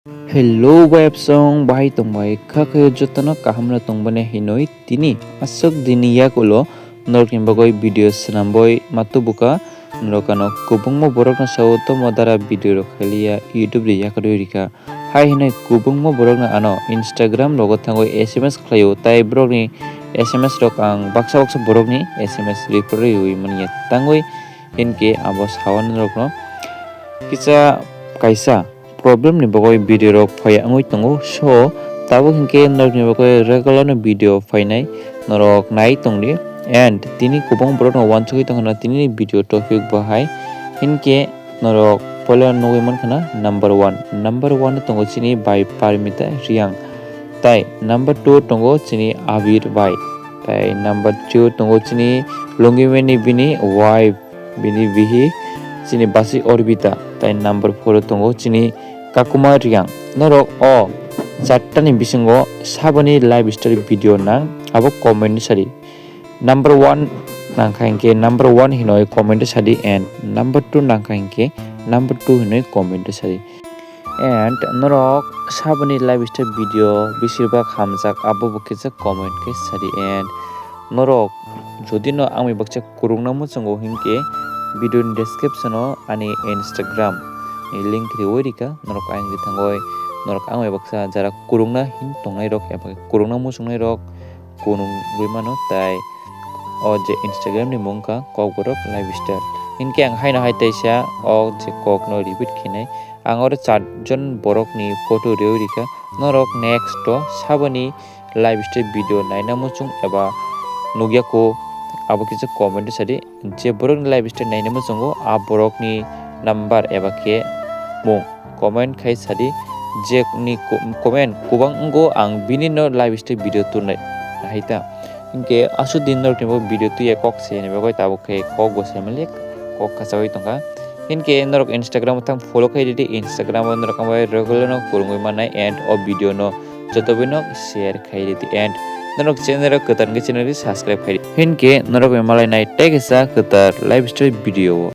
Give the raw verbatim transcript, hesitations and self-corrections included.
Hello, websong bahai tongbai kha khe jotono kaham no tongbani hinoi tini aswk dini yakulo norokni bagwi video swnamboi matubuka norok ano kwbangma borokno sao tomo dara video rok khailiya YouTube ni yakarwi rikha. Hai hinoi kwbangma borokno ano Instagram rogo thangwi S M S khlaio, tai borokni S M S rok ang baksa baksa borokni S M S reply rwi manya tangwi hinkhe abo sawan norokno kisa kaisa problem ni bagwi video rok phai wngwi tongo. So tabuk hinkhe norokni bagwi regular no video phainai norok nai tongdi. And tini kwbang borok no wansugwi tongkha tini ni video topic bo hai hinkhe norok poila nugwi mankha na number one. Number one tongo chini bai Parmita Riang, tai number two tongo chini Abir bai, tai number three tongo chini Longimani bini wife, bini bihi chini basi Orbita, tai number four o tongo chini Kakuma Riang. Norok o charta ni bisingo saboni lifestyle video nang abo comment ni sadi. Number one nangkha hinkhe number one hinoi comment o sadi and number two nangkha hinkhe number two hinoi comment o sadi. And norok saboni lifestyle video besirbak hamjak abo bo kisa comment khe sadi. And norok jodi no ang bai baksa kwrwngna muchungo hinkhe video ni description o ani Instagram ni link riwi rikha, norok ayang ri thangoi norok ang bai baksa jara kwrwngna hin tongnai rok eba kwrwngna muchungnai rok kunungwi mano, tai o je Instagram ni mung kha Kokborok Lifestyle. Hinkhe ang haino hai teisa o je kokno repeat khinai. Ang oro charjon borokni photo riwi rikha. Norok next o saboni lifestyle video naina muchung eba nukya kho abo kisa comment o sadi. Je borokni lifestyle naina muchungo a borokni number eba khe mung comment khai sadi. Je ni ko-, comment kwbang wngo ang bini no lifestyle video turnai hai ta. Hinkhe aswk din norokni bo video tuya kok se ni bagwi tabuk khe kok bo sai manya kok kachawi tongkha. Hinkhe norok Instagram o thang follow khai ridi, Instagram o norok ang bai regular no kwrwngwi mannai and o video no joto bai no share khai ridi and norok channel o kwtal khe channel ri subscribe khai ridi. Hinkhe norok bai malai nai tei kisa kwtal lifestyle video o.